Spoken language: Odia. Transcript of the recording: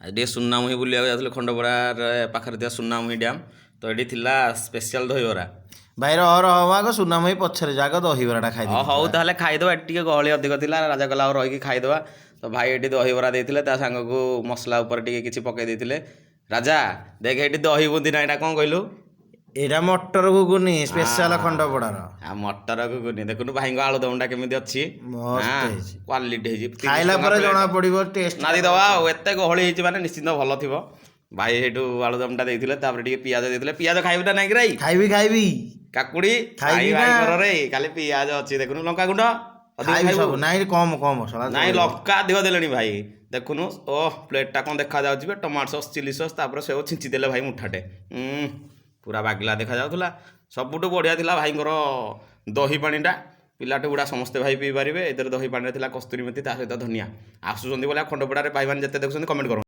ଆଜି ଟିକେ ସୁନାମୁହିଁ ବୁଲିବାକୁ ଯାଉଥିଲୁ ଖଣ୍ଡପଡ଼ାରେ ପାଖରେ ଥିବା ସୁନାମୁହିଁ ଡ୍ୟାମ୍। ତ ଏଠି ଥିଲା ସ୍ପେଶିଆଲ ଦହିବରା। ଭାଇ ରହ ରହ, ଆଗ ସୁନାମୁହିଁ ପଛରେ ଯାକ, ଦହିବରାଟା ଖାଇଦେବି। ହଉ ତାହେଲେ ଖାଇଦେବା। ଏଠି ଟିକେ ଗହଳି ଅଧିକ ଥିଲା, ରାଜା କହିଲା ଆଉ ରହିକି ଖାଇଦେବା। ତ ଭାଇ ଏଠି ଦହିବରା ଦେଇଥିଲେ, ତା ସାଙ୍ଗକୁ ମସଲା ଉପରେ ଟିକେ କିଛି ପକେଇ ଦେଇଥିଲେ। ରାଜା ଦେଖ, ଏଠି ଦହି ବୁନ୍ଦି ନା ଏଇଟା କ'ଣ କହିଲୁ? ଏଇଟା ମଟର ଘୁଗୁନି ସ୍ପେଶାଲ ଖଣ୍ଡପଡ଼ାର। ଆଉ ମଟର ଘୁଗୁନି ଦେଖୁନୁ, ଭାଇଙ୍କ ଆଳୁଦମଟା କେମିତି ଅଛି। ମସ୍ତ ହେଇଛି। କ୍ୱାଲିଟି ହେଇଛି। 30 ଖାଇଲା ଟଙ୍କା ପରେ plate। ଜଣା ପଡିବ ଟେଷ୍ଟ। ନାଦି ଦବା ଆଉ, ଏତେ ଗହଳି ହେଇଛି ମାନେ ନିଶ୍ଚିନ୍ତ ଭଲ ଥିବ। ଭାଇ ସେଇଠୁ ଆଳୁଦମଟା ଦେଇଥିଲେ, ତାପରେ ଟିକେ ପିଆଜ ଦେଇଥିଲେ। ପିଆଜ ଖାଇବୁ ନା ନାଇଁ କି ରାଇ? ଖାଇବି ଖାଇବି। କାକୁଡି ଖାଇବି ଖାଇ ନା। ଭାଇଙ୍କର ରେ ଖାଲି ପିଆଜ ଅଛି ଦେଖୁନୁ, ଲଙ୍କା ଗୁଣ୍ଡ ଅଧିକ ଖାଇବି ଖାଇବୁ? ସବୁ। ନାଇଁ, କମ କମ ମସଲା। ନାଇଁ, ଲଙ୍କା ଅଧିକ ଦେଲେଣି ଭାଇ। ଦେଖୁନୁ, ଓହ, ପ୍ଲେଟଟା କ'ଣ ଦେଖାଯାଉଛି ବେ। ଟମାଟୋ ସସ୍, ଚିଲି ସସ୍, ତାପରେ ସେଉ ଛିଞ୍ଚି ଦେଲେ ଭାଇ ମୁଠାଟେ। ପୁରା ବାଗିଲା ଦେଖାଯାଉଥିଲା। ସବୁଠୁ ବଢ଼ିଆ ଥିଲା ଭାଇଙ୍କର ଦହି ପାଣିଟା। ପିଲାଠୁ ବୁଢ଼ା ସମସ୍ତେ ଭାଇ ପିଇ ପାରିବେ। ଏଥିରେ ଦହି ପାଣିରେ ଥିଲା କସ୍ତୁରୀ ମେଥି, ତା ସହିତ ଧନିଆ। ଆସୁଛନ୍ତି ବୋଲେ ଖଣ୍ଡପଡ଼ାରେ ଭାଇମାନେ ଯେତେ ଦେଖୁଛନ୍ତି କମେଣ୍ଟ କରନ୍ତୁ।